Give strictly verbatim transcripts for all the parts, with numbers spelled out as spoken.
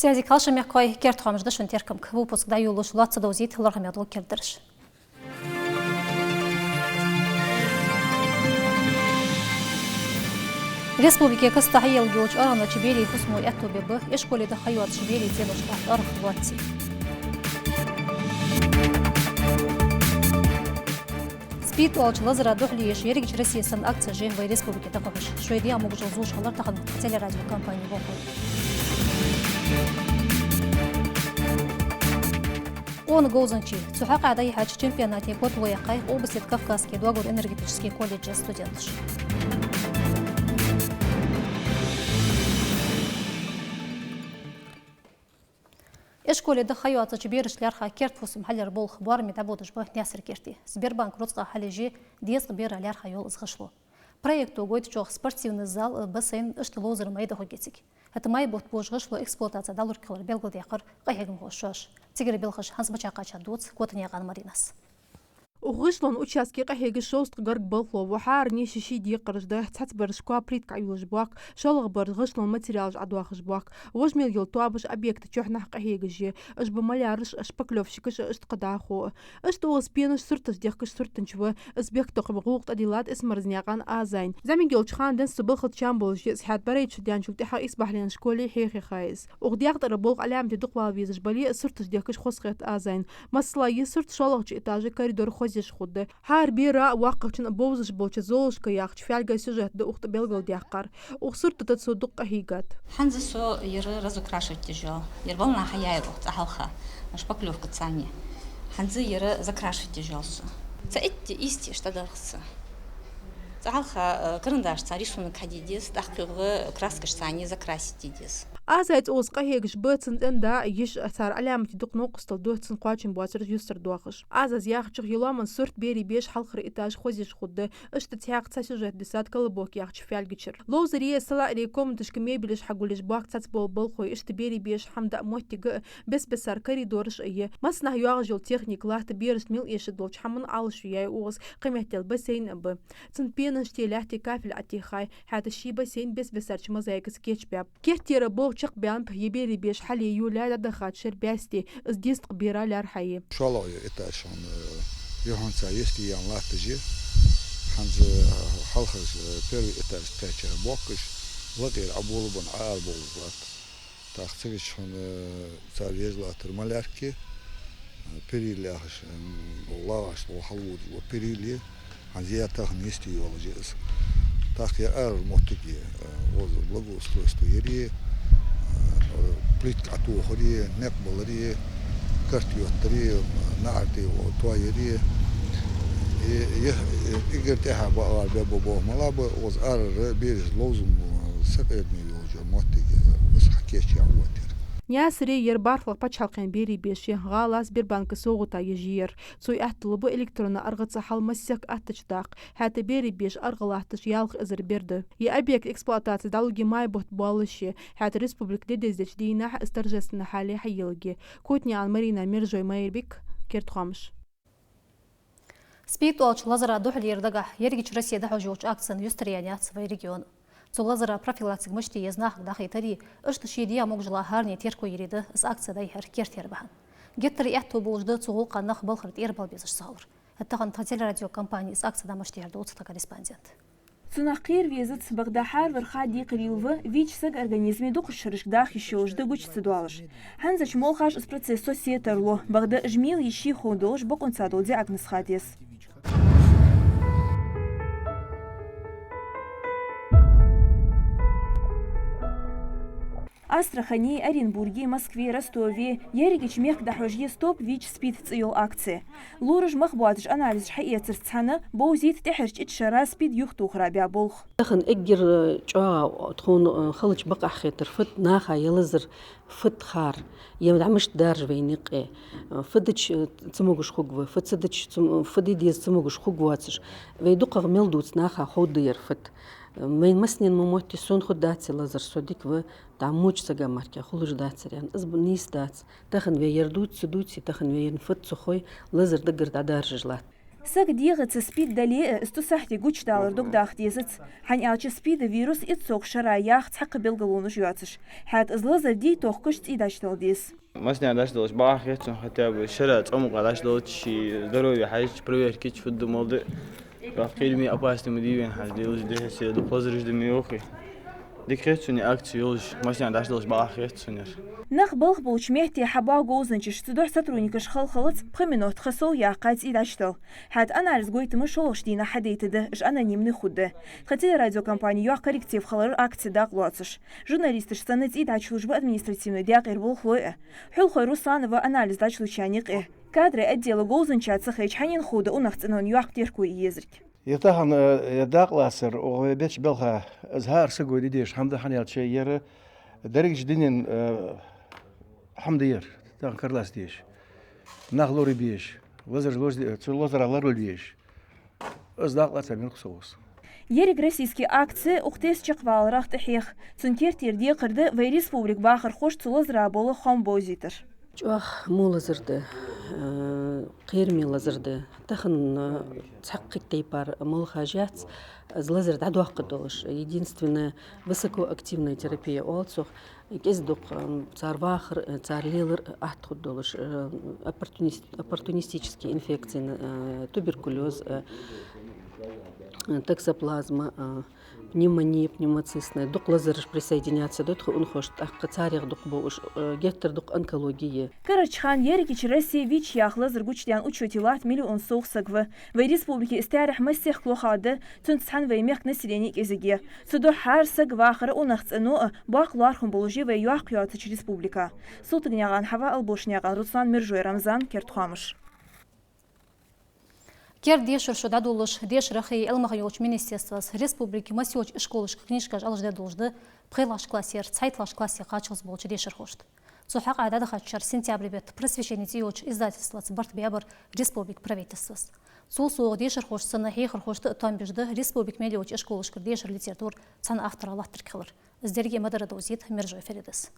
Сайре дика хийла шун, мехкахой, керда хоамаш да шун теркама. Выпуск дӀайолалуш лоацца довзийт лоархӀаме дола кердадараш. Республике каста хьайоагӀаш йолча аргӀанарча берий фусамо аьттув бергба ишколе даха ха йоацача берий цӀенош латта аргӀах лоаций. СПИД оалача лазара духьале еш ерригача Россе санна акцеш я вай республике дӀахьош. Шоай дегӀа могашал зувш хилар тахан телерадиокомпане болхлой. Къона говзанчий. Цу хьакъехьа дӀайихьача чемпионате котало яьккхай Къулбаседа Кавказски доагора энергетически колледжа студенташа. Ишколе даха ха йоацача берашта лаьрхӀа керда фусам хьалъяра болх боараме дӀабодаш ба Наьсарен-Керте. Сбербанк рузкъа хьалъеш я дезткъа бера лаьрхӀа йола из гӀишло. Проекто гойтачох спортивни зал, бассейн, иштта ловзара майда хургья цига. ХӀаьта май бутт болаш гӀишло эксплуатаце дӀалургхилар белгалдаьккхар къахьегамхоша шоаш. Цигара балхаш хӀанз мича кхаьчад дувц Котанаькъан Маринас. Укх гӀишлон участке къахьегаш шовзткъа гаргга болхло ва, хӀаране ший-ший декхараш да, цхьаццабараш коа плитка Ӏоюлаш боахк, шоллагӀбараш гӀишлон материалаш Ӏодоахаш боахк. Вож мел йола тоабаш объекта чухьнахьа къахьегаш я, уж ба маляраш а, шпаклёвщикаш а, иштта кхы дӀахо а. Иштта укхаза пенаш сурташ дехкаш суртанча ва, из бехктокхаме гӀулакх тӀадиллад Исмарзанаькъан Азайн. ЗӀамига йолча хана денз цо балха тӀа чам болаш я из, хӀаьта барайтта шу даьнначул тӀехьагӀа исбахьален школе хьехадаьд из. Укх декъа тӀара болх Ӏаламате дукха вала везаш бале а, сурташ дехкаш хоза хет Азайна. Масала, ер сурт шоллагӀча этаже коридора хозъеш хургда. ХӀара бера а воккхагӀчоа а бовзаш болча Золушка яхача фаьлга сюжет да укх тӀа белгалдаьккхар. Укх сурта тӀа цо дукха къахьийгад. ХӀанз со ер разукрашивать деш йола. Ер вална хьаяьй укх цӀа хьалха шпаклёвкаца цхьана. ХӀанз ер закрашивать деш йола со. Цхьа итт-ийс теш тӀадалх со. ЦӀа хьалха, э, карандашца рисунок хьаде деза, тӀаккха юха краскашца цхьана закрасить де деза. Азайца укхаза къахьегаш ба цун цӀен-да а, йиша а, цар Ӏаламате дукха новкъостал ду цун кхоачам боацараш юстардоахаш. Азаз яхачох, ер лоаман сурт берий беша хьалхара этаже хозъеш хургда. Иштта цхьаькха цхьа сюжет дисад «Колобок» яхача фаьлгачара. Ловзаре а, салаӀаре а комнаташка мебелаш хьагулъеш боахк цхьаццабола болхлой, иштта берий беша хӀама даа моттиг а, бес-бесара коридораш а я. Массанахьа йоагӀаш йола техника латт берашта мел эшаш долча хӀаман Ӏалашъю яьй укхаза, кхыметтел бассейн а ба. Цун пенашта лаьтта кафель Ӏотехай, хӀаьта ший бассейн бес-бесарча мозаикаца кечбаьб. Кеттера болх чакхбаьннаб ер берий беша хьалъе йолаяь дӀадахача шера бӀаьсти, из дезткъа бера лаьрхӀа я. ШоллагӀа этаж шоана, э, юххьанца йисте яьнна латташ я. ХӀанз, э, хьалхарча, э, первый этаж тӀа кхаьча боккхаш, лакхера Ӏоболабенна Ӏоарабовлаш латт. ТӀаккха цига чу хьона, э, цар еш латтар малярка, э, перила яхаш, м, лагӀаш тӀа хьалводаш вола перила я. ХӀанз ер тахан йисте йолаш я из. ТӀаккха ер арара моттиг я, э, укхаза благоустройство яр е, э, плитка Ӏотохар е, никъ балар е, карт йоттар е, наӀара тӀа йола тоаяр е. Э, э, эггара тӀехьа баара бе ба бохам ала ба, укхаза арара бераш ловзам, э, сакъердаме йолаш йола моттиг, э, из хьакийчъяь оттаяр. Наьсаре ер бархӀлагӀа паччахьалкхен берий беш я, гӀала Сбербанка совгӀата еш я ер. Цо аьттув лу ба электронни аргӀаца хьал массехк аттача даккха, хӀаьта берий беша аргӀа латташ ялх эзар бер да. Ер объект эксплуатаце дӀалургья май бутт боаллаш ше, хӀаьта республика де дездеча дийнахьа из торжественни хьале хьайийлларгья. Котанаькъан Марина, Мержой Майрбик, керда хоамаш. СПИД оалача лазара духьале яр дагахь ерригача Россе дӀахьош йолча акцена юстара яьннаяц вай регион. Цу лазара профилактика мишта де еза нахага дӀахайтари, иштта ший дегӀа могашала хӀаране терко яри да из акце дӀайихьар керттера бахьан. Геттара аьттув болаш да цу гӀулакха нах балхара тӀера бала безаш ца хилар. ХӀаьта тахан тха телерадиокомпане из акце дӀа мишта дихьар дувц тха корреспондента. Цунах кхера везац, бакъда хӀаравар ха декхарийла ва, вийча сага организме дукхача шерашка даха йиш йолаш да гуча ца доалаш. ХӀанзарча молхаша из процесс сосетарлу, бакъда уж мел йиш йий ховргдолаш бокъонца дола диагноз ха деза. Астрахане, Оренбурге, Москве, Ростове, ерригача мехка дӀахьош я «Стоп ВИЧ-СПИД» цӀи йола акци. Лораша мах боацаш анализаш хьаэцарца цхьана бовзийт тӀехьарча итт шера СПИД юхатохара баь болх. Тахан эггара чӀоагӀа тхона, э, халача бакъахьа хетар фуд наха е лазар фуд хар, е дӀа мишта даржа вайна юкъе, э, фу дича, э, ца могаш хургва, фу ца дича ца м-, фу де деза ца могаш хургвоацаш. Вай дукхагӀа мел дувца наха ховргда ер фуд. Э, вайна массанена ма моттий, сона хургдац е лазар, со дика ва, дӀа моча сага мара кхы хулаш дацар аьнна. Из ба-, нийса дац. Тахан вай ер дувц, ца дувций, тахан вайна фуд ца хой, лазар даггара дӀадаржаш латт. Сага дегӀаца СПИД дале а, из цу сахьте гучадалар догдаха дезац, хӀана аьлча СПИДа вирус итт сов шера ях цхьаккха белгалонаш йоацаш. ХӀаьта из лазар дий тохкаш цӀий дӀачудала деза. Массане дӀачудалаш бакъахьа хет сона, хотя бы шера цкъа-мукъа дӀачудалча, ший здоровье хьежача, проверка еча, фу да мел да. Вахь кхераме опасный ма дий вайна хьажа, делаш дехьа се дукха лазараш да ма йоахий. Дика хет сона акци йолаш, массане дӀачудалаш бакъахьа хет сона ер. Нах балха болча метте хьабоагӀа говзанчаш, цудухьа сотрудникаш халхалац пхи минот ха сов яккха цӀий дӀачудала. ХӀаьта анализ гойтамаш шоллагӀча дийнахьа хьадайтаргда, уж анонимни хургда. Тха телерадиокомпане йоах корректив хилар акце дакъа лоацаш. Журналисташ санна цӀий дӀачулуш ба административни даькъера болхлой а. Хьулхой Руслан ва анализ дӀачулучарна юкъе. Кадрай отдела говзанча ца хайча, хьанна ховргда унахцӀенон йоккха терко е езарг. Ер тахан, э, ер дакъа лацар, оаха вай беча балха, из хӀара саго де дезаш хӀама да, хӀана аьлча ер дерригача дунен, э, хӀама да ер, тахан кара лаца дезаш. Нах лорабе безаш, лазараш лорабе, цу лазарах лоравала везаш. Из дакъа лацар мел хургва со. Еррига российски акци укх тесса чакхваларах тӀахьех. Цун керттера декхар да вай республика бахархошта цу лазара бола хоам бовзийтар. ЧӀоагӀа во лазар да, э, кхераме лазар да. Тахан, э, цхьаккха тайпара молхаш яц, из лазар дӀадоаккхаргдолаш. Единственное, высокоактивная терапия оал цох, кӀезига-дукха, м, цар вахар, э, цар лелар атта хургдолаш, э, оппортунис-, оппортунистически инфекци, э, туберкулез, э, э, токсоплазма, э, пневмония, пневмоцистная, дукха лазараш присоединяться ду тха унахошта, тӀаккха царех дукха ба уж, э, геттара дукха онкология. Карарча хана ерригача Россе ВИЧ яха лазар гучадаьнна учете латта миллион сов саг ва. Вай республике из таьрахь массехк лоха да, цунца цхьана вай мехка населени кӀезига я. Цудухьа хӀара саг вахар а, унахцӀено а боккха лоархӀам болаш я вай йоккха йоацача республика. Султыгнаькъан Хьава, Албошнаькъан Руслан, Мержой Рамзан, «Керда хоамаш». Керда дешара шу дӀадолалуш, дешарахи Ӏилмахи йолча министерствос республике массайолча ишколашка книжкаш Ӏалашдергдолаш да пхелагӀча классера цхьайтталагӀча классе кхаччалца болча дешархошта. Цу хьакъехьа дӀадахача шера сентябрь бетта «Просвещение» цӀи йолча издательствоца барт баьбар республика правительствос. Цул совгӀа дешархошта санна хьехархошта а тоам беш да республика мел йолча ишколашкара дешара литература цхьан автора латтаргхилар. Из деррига ма дарра довзийт Мержой Фаридас.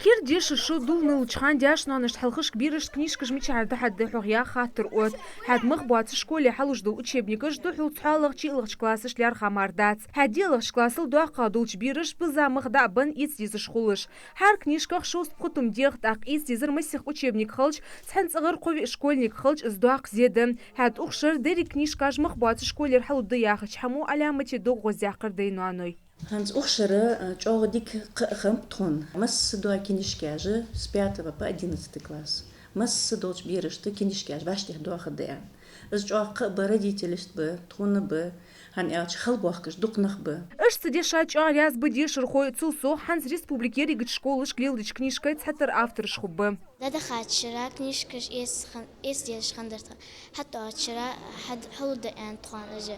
Керда дешара шу дӀадолалуча хана даьша-ноаношта хьалхашка берашта книжкаш мичара дӀахьоргда хьогӀ яха хаттар отт. ХӀаьта мах боаца школе хьалуш дола учебникаш духхьал цхьоалагӀчеи шоллагӀчеи классаш лаьрхӀа мара дац. ХӀаьта диълагӀча классал доккхагӀа долча бераша биза мах дӀа а бенна эца дезаш хулаш. ХӀара книжках шовзткъа пхи тума дех, тӀаккха эца дезар масех учебник хилча, цхьан цӀагӀара кхо-виъ школьник хилча, из доккха зе да. ХӀаьта укх шера деррига книжкаш мах боаца школера хьалургда яхача хӀаман Ӏаламате догӀа гӀоздаьккхар даи ноаной. ХӀанз укх шера, а, чӀоагӀа дика кхаъ хиннаб тхона. Масса дола книжкаш, с пятого по одиннадцатый класс, масса долча берашта книжкаш вӀаштӀехьадоахаргда аьнна. Из чӀоагӀа кхаъ ба родителашта ба, тхона ба, хӀана аьлча хала боахкаш дукха нах ба. Иштта деша чӀоагӀа раьза ба дешархой, цул совгӀа хӀанз республике ерригача школашка леладеча книжкай цхьатарра автораш хургба. ДӀадахача шера книжкаш эца хин-, эца дезаш хиннадар тха. ХьатӀадоагӀача шера хьад-, хьалургда аьннад тхона уж.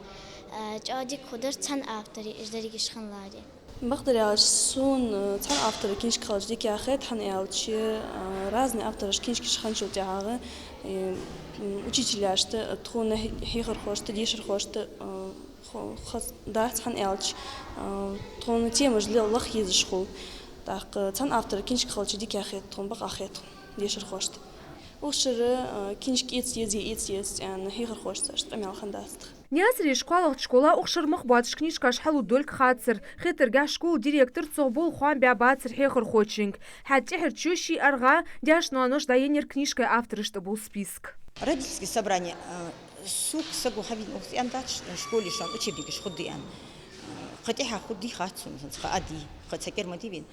А, чӀоагӀа дика хургдар цхьан автора уж дерригаш хинналаре. Бакъдар аьлча, сона, а, цхьан автора книжка хилча дикагӀа хет, хӀана аьлча, а, разный автораш книжкаш хинначул тӀехьагӀа, э, м, учителяшта, а, тхона хье-, хьехархошта, дешархошта, а, хо-, хоза дац, хӀана аьлча, а, тхона темаш ле-, лаха езаш хул. ТӀаккха цхьан автора книжка хилча дикагӀа хет тхона, бакъахьа хет тхона дешархошта. Укх шера, а, книжка эца езий, эца езий аьнна, хьехархошца иштта къамаьл хиннадац тха. Наьсаре школах школа укх шера мах боацаш книжкаш хьалургдолга хацар, хетаргахьа школа директор цох бола хоам баь бацар хьехархочунга. ХӀаьта тӀехьарчо ший аргӀа даьша-ноаноша дӀаеннаяр книжкай авторашта бола список. Родительски собрание, а, сога саго хьавена укхаза аьнна дац, школе шоана учебникаш хургда аьнна. Кхы тӀехьа хургдий хац сона, хӀанз кхы а дий, кхы цхьа кӀира ма дий вайна.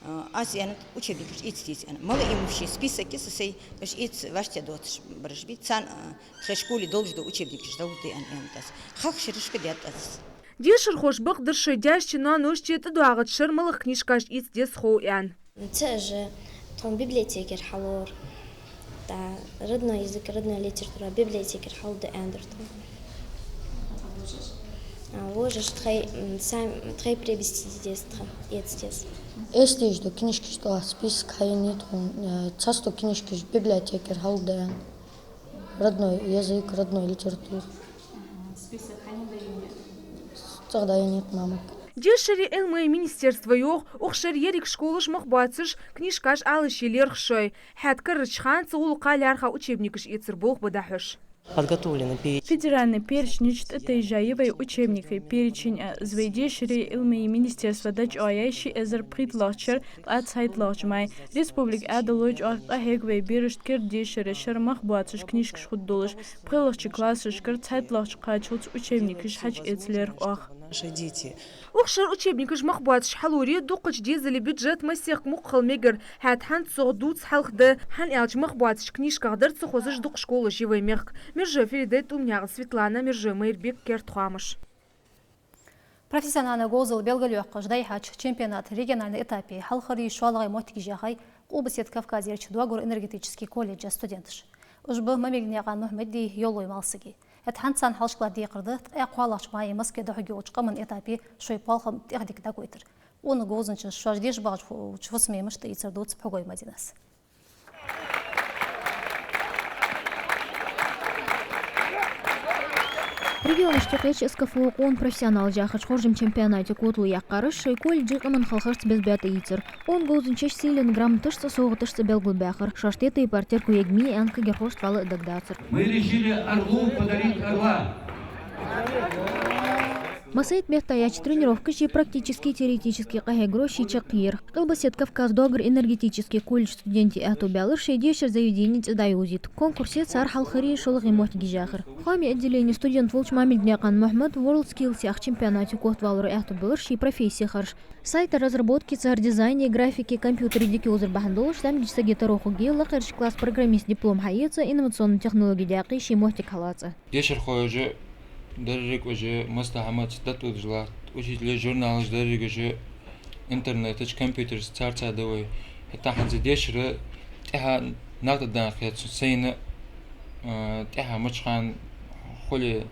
А, аз аьннад, учебникаш эца деза аьнна. Малоимущие список я са сай, уж эца вӀаштӀехьа доацаш бараш ба, царна, а, тха школе долаш дола учебникаш дӀалургда аьнна, аьннад аз. Халхашерашка даьд аз. Дешархоша бакъдар шоай даьшачеи ноаношчеи тӀадоагӀача шера малагӀа книжкаш эца деза хов аьнна. Цхьа уж тхона библиотекера хьалора. Да, родной язык, родная литература библиотекера хьалургда аьннадар тхона. А вожаш тхай, м, сами, тхай приобрести деза тха, эца деза. Эца дезаш дола книжкаш тӀа список хьаеннай тхона, э, цхьацца дола книжкаш библиотекера хьалургда аьнна. Родной язык, родной литература. Список хьанна дӀаеннай? ЦӀагӀа дӀаеннай мамага. Дешареи Ӏилмаи министерство йоах, укх шера еррига школаш мах боацаш книжкаш Ӏалашъе лерхӀ шоай. ХӀаьта карарча хана цу гӀулакха лаьрхӀа учебникаш эцара болх ба дӀахьош. Подготовлены перечень. Федеральни перечне чу тӀатайжа я вай учебникий перечень а. Из вай дешара, Ӏилмий министерства дӀачӀоагӀъяьй ши эзар пхийтталагӀча шера ткъаь цхьайтталагӀча май. Республика Ӏаьдало чӀоагӀа къахьег вай берашта керда дешара шера мах боацаш книжкаш хургдолаш. ПхелагӀча классашкара цхьайтталагӀча кхаччалца учебникаш хьачуэца лаьрхӀа оаха. Наши дети. Укх шера учебникаш мах боацаш хьалуре дукхача дезала бюджет массехк мукъа хила мегар, хӀаьта хӀанз цох дувца хьалха да, хӀана аьлча мах боацаш книжках дар ца хозаш дукха школаш я вай мехка. Мержой Фарида, ТӀумнаькъан Светлана, Мержой Майрбек, «Керда хоамаш». Профессиональни говзал белгалйоаккхаш дӀайихьача чемпионата региональни этапе хьалхарча шоллагӀча моттиге яьхай Къулбаседа Кавказерча доагора-энергетически колледжа студенташ. Уж ба Мамилгнаькъан Мухьмади Йовлой Малсаги. ХӀаьта хӀанз царна хьалхашка ладийгӀар да ткъаь кхоалагӀча мае Москве дӀахьоргйолча къаман этапе шоай палхам тӀехдика дӀагойтар. Къона говзанчаш шоаш деш багӀача фусаме мишта тӀаийцар дувц Пхьугой Мадинас. Регионашта юкъерча СКФО къона профессионалаш яхача хоржама чемпионате котало яьккхараш шоай колледжа къаман халхарца безам бе тӀаийцар. Къона говзанчаш сийлен грамоташца, совгӀаташца белгалбаьхар. Шоашта тайпара терко ергья аьнна кагирхошта вӀалла а дагадоацар. Мы решили орлу подарить орла. Массайтта бетта яьча тренировкаши практически, теоретически къахьегара ший чакхъяр. Къулбаседа Кавказа доагора-энергетически колледжа студентий аьттув баьлар шоай дешара заведене цӀи дӀайовзийта. Конкурсе цар хьалхарча шоллагӀча моттиге яьхар. Хоамий отделене студент волча Мамилгнаькъан Мухьмада WorldSkills яхача чемпионате котвалара аьттув баьлар ший професси харжа. Сайта разработки, цар дизайни, графики, компьютера дика йовзар бахьан долаш зӀамигача сага таро хургья лакхарча класса программиста диплом хьаэца, инновационни технологи даькъе ший моттиг хьалаца. Дешархой уж деррига уж массахьа маца датудаш латт, учителей, журналаш деррига уж интернета чу, компьютера чу царца да вай. ХӀаьта хӀанз дешара тӀехьа нагӀда дан хет сона сайна, а, тӀехьа мачхана хуле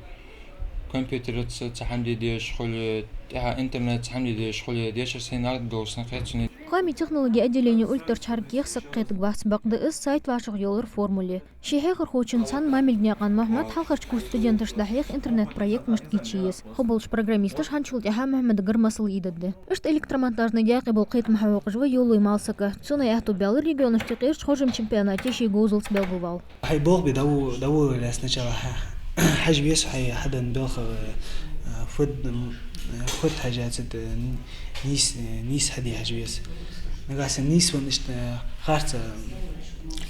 компьютерца цхьа хӀама де дезаш хуле, тӀехьа интернетца хӀама де дезаш хуле, дешара сайна нагӀда долаш санна хет сона. Хоамий технологи отделене уллийтарча хьаракех саг кхетаргвац, бакъда из сайт вӀашагӀйоллар формуле. Ший хьехархочунца цхьана Мамилгнаькъан Мухьмада хьалхарча курса студенташта дӀахьех интернет-проект мишта кийчъе еза. Хургболча программисташа хӀанзчул тӀехьа Мухьмадагара масал ийдадда. Иштта электромонтажни даькъе бола кхетам хьахьокхаш ва Йовлой Малсаг а. Цунна аьттув баьлар регионашта юкъерча хоржама чемпионате ший говзалца белгалвалар. Хьай болх бе дӀаво-, дӀаволавале сначала хьа-, хьажа веза хьай хьаденна белхах, э, фуд, м, э, фуд хьажа ца да, н-, нийса, э, нийса хьаде хьажа веза. Нагахьа санна нийса венна иштта, э, харц,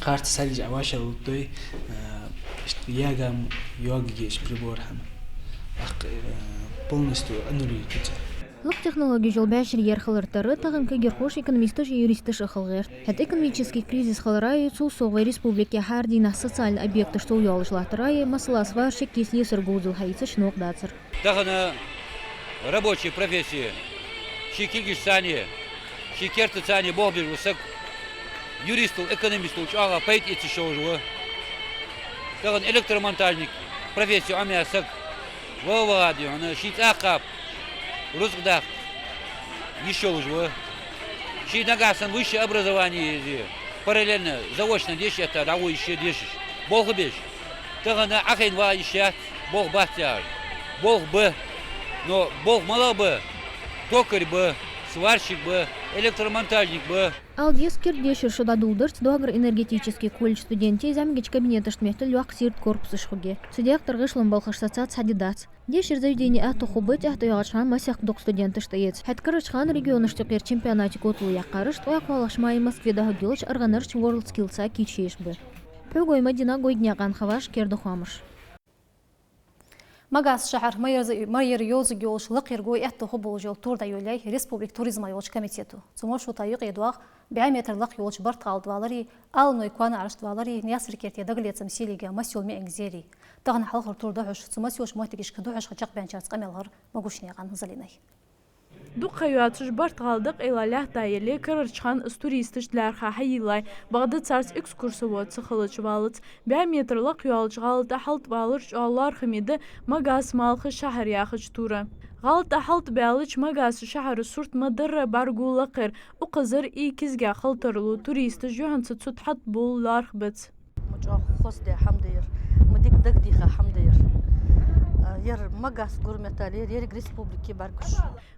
харц сарижа Ӏа вӀашагӀлуттадой, э, иштта яга м-, йоагаш прибор хӀама. ТӀаккха, э, полностью аннулировать ду цар. Лакха технологеш йола бӀаьшере ер хилар тара тахан кагирхоша экономисташ а, юристаш а хила гӀерт. ХӀаьта экономически кризис хилараи, цул совгӀа вай республике хӀара дийнахьа социальни объекташ совйоалаш латтараи, масала, сварщик е слесарь говзал хьаийцача новкъа дацар. Тахан рабочий професси, ший кулгашца, ший кертаца болх беш вола саг, юристал, экономистал чӀоагӀа пайда эца йиш йолаш ва. Тахан электромонтажник професси Ӏомаяь саг, ваха-ваха дий хьона, ший цӀа кхаба рузкъа даккха йиш йолаш ва. Ший нагахьа санна высшее образование еза, параллельно заочно деша этта дӀагӀо йиш я дешаш, болх беш. Тахан Ӏохайна ваха йиш яц, болх бац яхаш. Болх ба. Но болх малагӀа ба? Токарь ба, сварщик ба, электромонтажник ба. Ала деза, керда дешара шу дӀадоладарца доагора-энергетически колледжа студентий зӀамигача кабинеташта меттел йоккха сийрда корпусаш хургья. Цу декъе тӀара гӀишлон балхаш сецац, хьаде дац. Дешара заведене аьттув хургба тӀехьатӀайоагӀача хана массехк дукха студенташ тӀаэца. ХӀаьта карарча хана регионашта юкъера чемпионате котало яьккхараш ткъаь кхоалагӀча мае Москве дӀахьоргйолча аргӀанарча WorldSkills-а кийчъеш ба. Пхьугой Мадина, Гойгнаькъан Хаваж, «Керда хоамаш». Магас шахьар ма ер-, ма ер йовзаргйолаш лакхъяргйолаш аьттув хургболаш йола тур дӀайолаяьй республика туризмах йолча комитето. Цу маршрута юкъе доагӀа бӀаь метр лакха йолча Барт-ГӀалий тӀа валари, Аланой коа наӀарашта валари, Наьсар-Керте дагалоацама сийле массайола маӀанг зери. Тахан хьалхара тур дӀахьош, цу массайолча моттигашка духьашха чакхбаьннарашца къамаьл хьар Могушкнаькъан Залинай. Дукха ха йоацаш Барт-ГӀала дӀакъайла лаьтта яле, карарча хана из туристашта лаьрхӀа хьайийллай, бакъда царца экскурсовод ца хилча валац. БӀаь метр лакха йолча гӀала тӀа хьалтӀавалар чӀоагӀа лоархӀаме да Магас малха шахьар яхача тура. ГӀала тӀа хьалтӀабаьлча Магаса шахьара сурт ма дарра бӀаргагу лакхера, укхазара из кӀезига хила тарлу туристаш юххьанца цу тӀа хьалтӀабовла лоархӀ бац. Ма чӀоагӀа хоза да хӀама да ер, ма дика дагадеха хӀама да ер. А, Ер Магас гур меттел, ер еррига республике бӀаргагуш.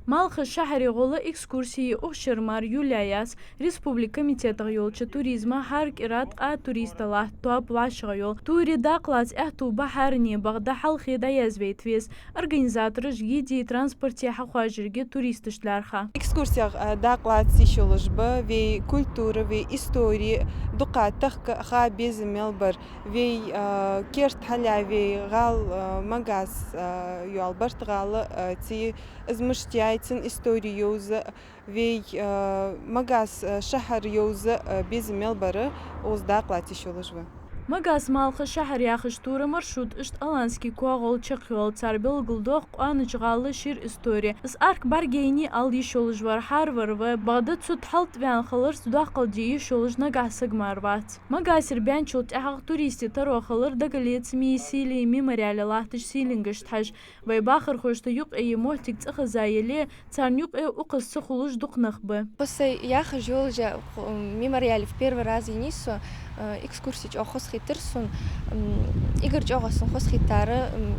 Малхой шахьаре гӀолла экскурси укх шера мара июле яц. Республика комитетах йолча туризма хӀара кӀира ткъаь турист латт тоаба вӀашагӀйола. Туре дакъа лаца аьттув ба хӀаране, бакъда хьалххе дӀаязвайта веза. Организатораша гиди транспорте хьахоажаргья туристашта лаьрхӀа. Экскурсех, а, дакъа лаца йиш йолаш ба вай культура, вай истори, дукха тахка ха безам мел бар, вай, а, керта хьалъяь, вай гӀала, а, Магас, а, йола барт гӀала, а, ци из мишта яьй, цун истори йовза, вай, а, Магас, а, шахьар йовза, а, безам мел бар, укхаза дакъа лаца йиш йолаш ва. Магас-Малхой шахьар яхача тура маршрута иштта Алански коа гӀолла чакхйоал. Цар белгалдоах къонача гӀала шира истори. Из арк бӀаргаяйнай ала йиш йолаш вар хӀаравар ва, бакъда цу тӀа хьалтӀаваьнна хиларца доккхал де йиш йолаш нагахьа саг мара вац. Магасера баьнначул тӀехьагӀа туристий таро хилар дагалоац Миси Сийлий мемориале латтача сийлингашта хьажа. Вай бахархошта юкъе ер моттиг цӀихеза яле, царна юкъе укхаза ца хулаш дукха нах ба. По сай яхаш йолча, м, мемориале в первый раз енай со, э, экскурси чӀоагӀа хоза хийтар сона, м, эггара чӀоагӀа сона хоза хийтар, м,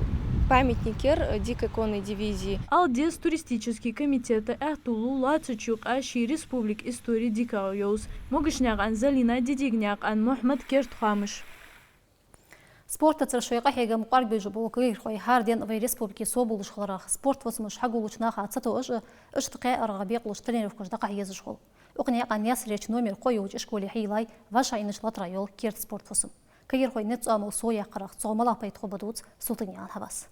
памятник яр, э, дикой конной дивизии. Ала деза, туристически комитета аьттув лу лоацача юкъа ший республика истори дикагӀа йовза. Могушнаькъан Залина, Дидигнаькъан Мухьмад, «Керда хоамаш». Спортаца шоай къахьегам кӀоаргбеш бола кагирхой хӀара ден вай республике совбувлаш хиларах, спорта фусамаш хьагуллуча наха ца тоъаш а, иштта кхаь аргӀагӀа бекъалуш тренировкаш дӀакхахьа езаш хул. Укх наькъа Наьсарерча номер кхо йолча школе хьайийлай вӀашагӀъеннача латара йола керда спорта фусам. Кагирхой низ цӀоамал совъяккхарах цох малагӀа пайда хургба дувц Султыгнаькъан Хьавас.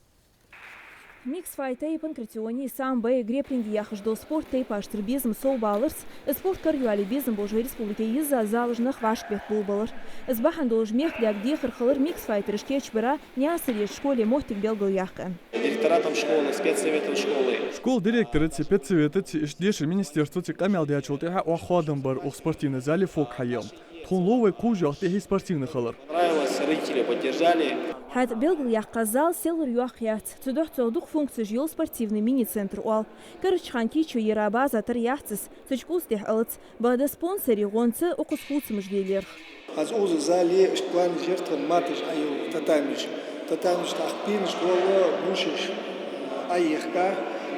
Миксфайти, панкратиони, самбои, грэпплинги яхаш дола спорта тайпаштара безам совбаларца, из спорт кара йоалае безам болаш вай республике йизза залаш нах вӀашагӀбетта болабалар. Из бахьан долаш мехкдаьга дехар хилар миксфайтераш кийчбара Наьсарерча школе моттиг белгалъяккха. Директоратом школы, с педсоветом школы. Школа директорацеи педсоветацеи, иштта дешара министерствоцеи къамаьл даьчул тӀехьагӀа оаха хоадам бар укх спортивни зале фокус хьайийлла. Тхона лов вай кхувш йоагӀа тӀехье спортивни хилар. Понравилось, родители поддержали. ХӀаьта белгалъяккха зал селлара йоккха яц. Цудухьа цох дукха функцеш йола спортивни мини-центр оал. Карарча хана кийчо яра база тара яц из, цу чу кӀувс тӀехьа алац, бакъда спонсорий гӀонца укхаза хувцамаш лелаерах. ХӀанз укхаза зале иштта планаш яр тха матташ Ӏайилла татамеш. Татамеш тӀаккха пенаш гӀолла, бушаш, а, Ӏайихка,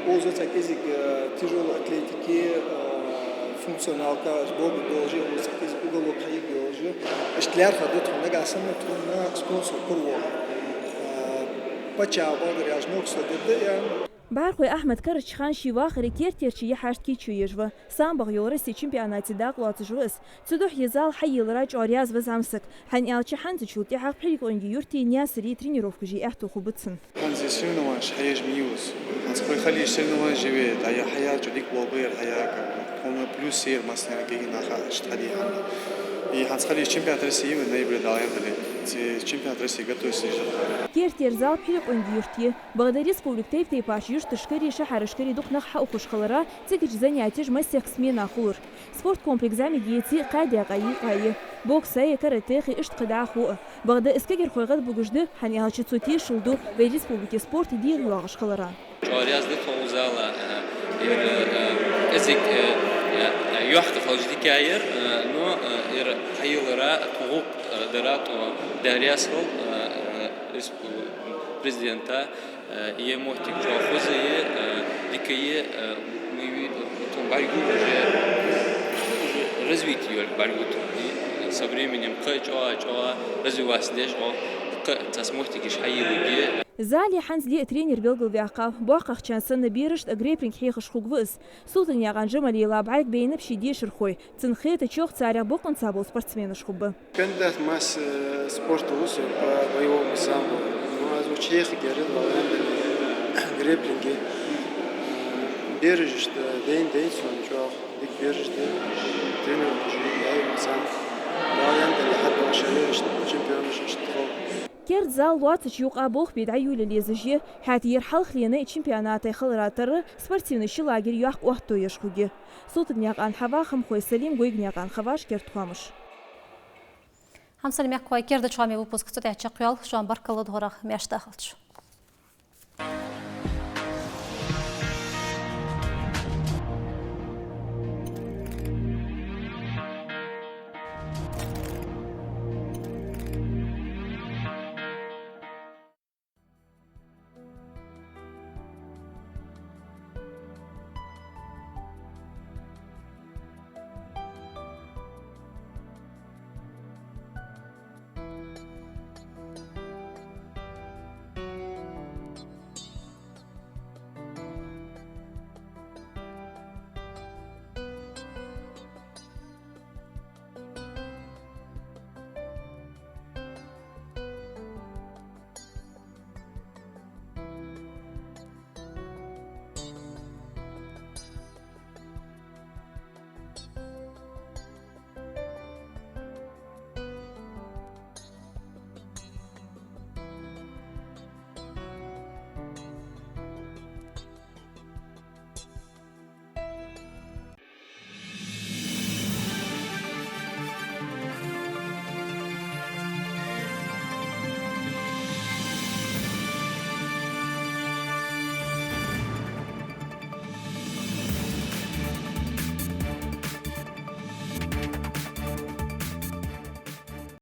укхаза цхьа кӀезига, а, тяжёлой атлетики, а, функционалка, бобби болаш, укхаза цхьа кӀезига уголок хьайига йолаш. Иштта лаьрхӀа да тхона, нагахьа санна тхона спонсор кхувргволаш, а, паччахьа багара яж ноксо дедда я. БӀархой Ахьмад карарча хана ший вахаре керттерча яхьашта кийчо еш ва. Самбох йолча Россе чемпионате дакъа лоацаш ва из. Цудухьа ер зал хьайийлара чӀоагӀа раьза ва зӀамсаг, хӀана аьлча хӀанзачул тӀехьагӀа Пхьилекъонгий-Юрте, Наьсаре тренировкаш е аьттув хургба цун. ХӀанз соревнованеш хьаеш ма йий из. ХӀанз кхы хьалхашка соревнованеш я вай, дӀа я хьаяьча дика болх ба ер хьаяьча. Тхона плюс я ер массанега, кагий наха иштта хьадийхьа. И хӀанз хьалхашка чемпионат России я вай ноябре, Дала аьнна дале. Цу чемпионат России готовиться деш да. Керттера зал Пхьилекъонгий-Юрта я. Бакъда республика тайп-тайпарча юрташкареи шахьарашкареи дукха нах хьаухаш хиларах, цигача занятеш массехк смена хулар. Спорткомплекс зӀамига еце а, кхаь даькъа йийкъа а я. Боксаи каратехи, иштта кхы дӀахо а. Бакъда из кагирхой гӀадбугаш да, хӀана аьлча цо тешал ду вай республике спорт дегӀайоагӀаш хилара. ЧӀоагӀа раьза да тхо укх зала, э, ер, э, кӀезига, э, э, йоккха хилча дика я ер, э, но, э, ер хьайийлара тхо гӀулакх, э, дара, тхо Даьла раьза хилва, э, э, респ-, президента, э, ер моттиг чӀоагӀа хоза я, э, дика я, э, мы ви-, э, тхона бӀаргагу уже, уже развитие йолга бӀаргагу тхона. И со временем кхы чӀоагӀа, чӀоагӀа развиваться деш, о, кхы цхьацца моттигаш хьайийларгья. Зале хӀанз диъ тренер белгалваьккхав. БоккхагӀчарна санна берашта а грэпплинг хьехаш хургва из. Султыгнаькъан Джамалила бӀаргабайнаб ший дешархой. Цунна хетачох, царех бокъонца бола спортсменаш хургба. Кандидат масса, э, спорта ва со по боевому самбо. Ну, аз укх чу хьехаргьяр, Дала аьнна дале, грэпплинге. Э, бераш иштта дайна дайнад сона чӀоагӀа. Дика бераш да, тренировкаш дика яьй массанена. Дала аьнна дале, хьатӀадоагӀаш я ер, иштта чемпионаш иштта хул. Керда зал лоацача юкъа болх бе дӀайолалуш езаш я, хӀаьта ер хьалхлений чемпионатий хилара тара спортивни ши лагерь йохка оттаеш хургья. Султыгнаькъан Хьава, Хамхой Салим, Гойгнаькъан Хаваж, «Керда хоамаш». Хьамсара мехкахой, керда хоамий выпуск цу тӀа чакхйоал, шоана баркал да тхогара маьрша дахалда.